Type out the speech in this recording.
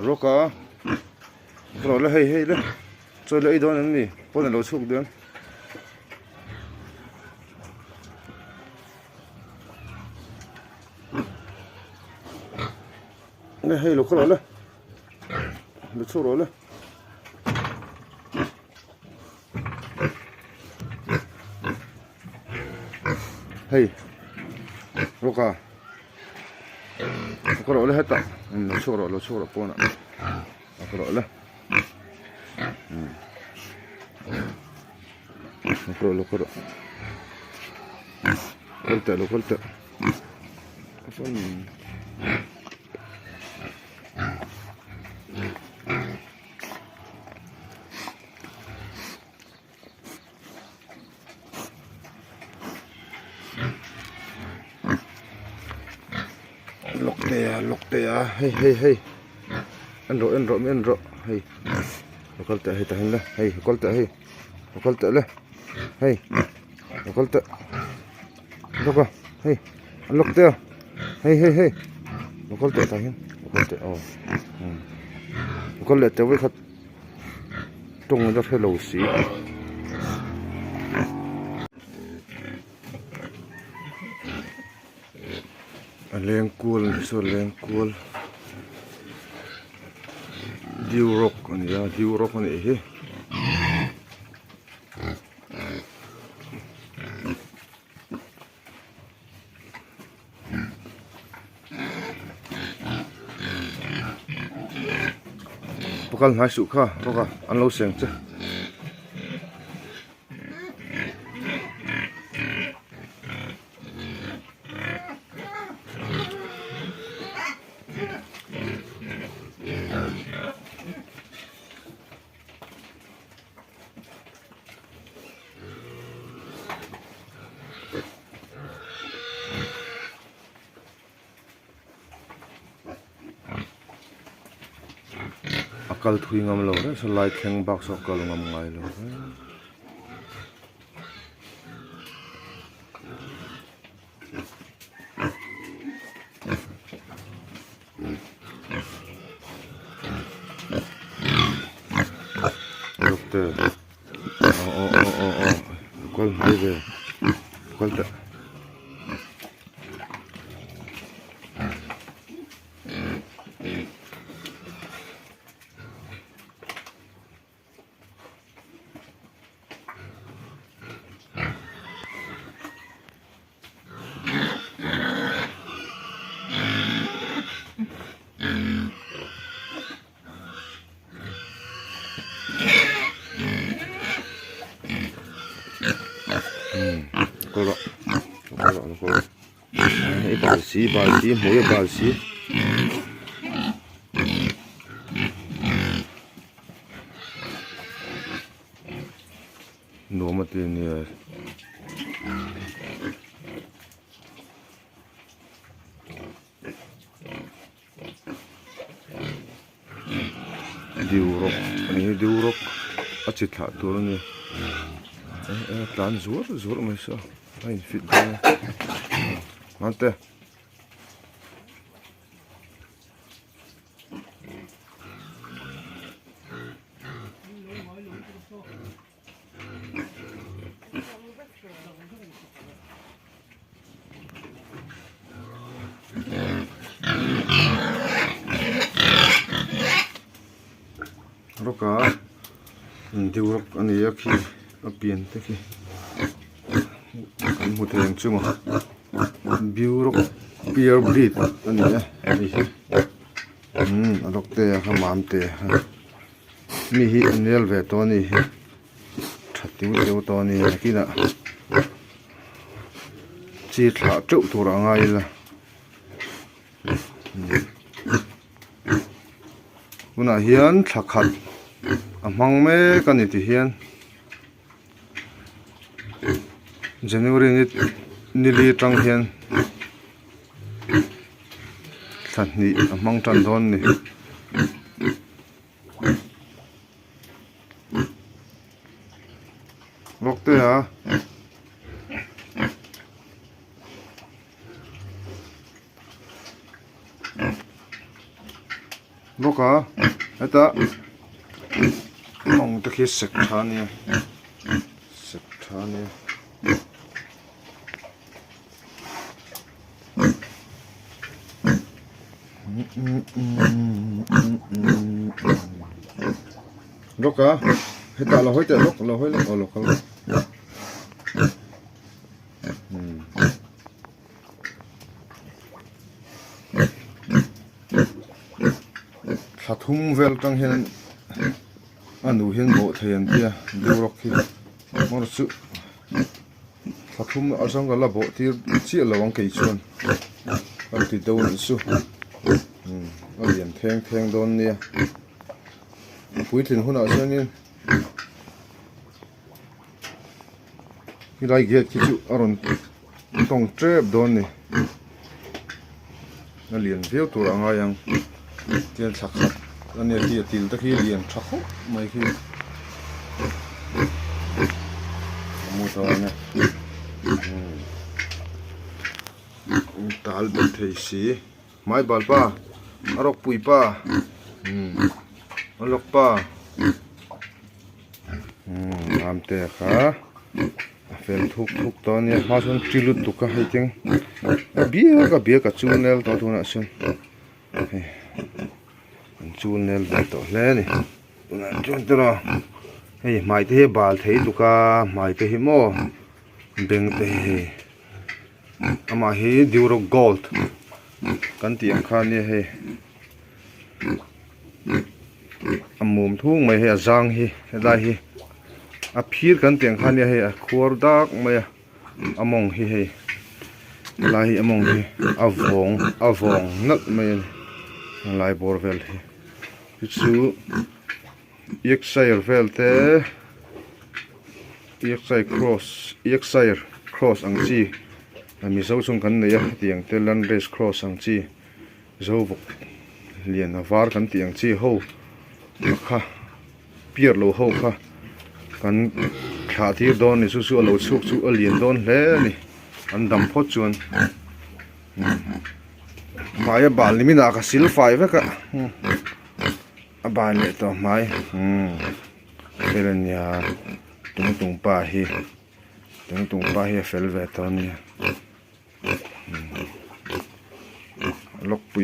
Rawk a rawh le hei hei le chaw la ei dawn em ni pawn a lo chhuk dawn. Le hei lo khaw rawh le lo chhuk rawh le. Hei rawk a ka rawh le hetah lo chhuak rawh lo chhuak rawh pawnah ka rawh le lo ka rawh lo ka rawh kal teh lo kal teh. Lawk te a lawk te a hei hei hei en rawh en rawh mi en rawh hei lo kal teh hei tah hian le hei lo kal teh hei lo kal teh le hei lo kal teh lawk a hei an lawk te a hei hei hei lo kal teh tah hian lo kal teh aw lo kal leh teh vawikhat. Tawng la hre lo si. A leng kual a nih saw leng kual Duroc a ni a Duroc a nih hi. Pakal hnai suh kha rawk a an lo seng che. A kal thui ngam lo reng saw lai thleng bak saw a kal ngam ngai lo reng. Doctor aw aw aw aw aw kal hnai ve kal teh. Kal rawh kal rawh kal rawh hei bal si bal si hmui a bal si. Nuam a ti nia. Diu rawk a ni diu rawk a chi thlah tur a ni a tlan zuar zuar mai saw a in fit dawn a mante. Rawk a deu rawk a ni a khi a pian te khi kan hmu thei ang chu maw biu rawk pure breed a ni a hei hi umm a rawk te a kha mam te a. Mi hi a nel ve tawh a ni hi tha tiu teu tawh a ni nakinah chi thlah teuh tur a ngai ila tunah hian thla khat a hmang mek a ni ti hian January ni nili atang hian thla hnih a hmang tan dawn a ni. Vawk te a. Bawk a heta mawng te khi sek tha a nia sek tha a nia. Rawk a hetah lo hawi teh lawk lo hawi lawk aw lo kal rawh umm. Thla thum vel atang hian a nu hian bawh thei an tia Duroc hi hmawr chu thla thum atang ka la bawh tir chiah lo ang kei chuan a ti deuh anih chu umm a lian theng theng dawn nia puitlin hunah chuanin Helai gate khi chu a rawn tawng tep dawn ni a lian viau tur a ngai ang tian thla khat a nia khi a til te khi lian tha khawp mai khi a mu dawn e umm tal bet thei si hmai bal pa a rawk pui pa umm a lawk pa. Umm amte kha a fel thuk thuk tawh a nia hma chuan ti lutuk a hei teng a biak a biak a chul nel tawh tunah chuan hei an chul nel ve tawh hle a ni tunah chuan tiraw hei hmai te hi a bal thei tuk a hmai te hi maw beng te hi hei amah hi duro gold kan tih ang kha a nia hei. A mum thung mai hei a zang hi helai hi a phir kan tih ang kha ania hei a khuar dak mai a a mawng hi hei helai hi a mawng hi a vawng a vawng nalh mai a ni helai bawr vel hi chu chu Yorkshire vel te Yorkshire cross Yorkshire cross ang chi mizo chung kan nei a hetiang te landrace cross ang chi. Zo vawk lian a var kan tih ang chi ho kha piar lo ho kha kan thlah tir dawn a ni chu chu a lo chhuak chu a lian dawn hle a ni an dam phawt chuan hmai a bal ni minah ka sil fai vek a a ban leh tawh hmai umm hel a nia tung tung pa hi tung tung pa hi a fel ve tawh a nia.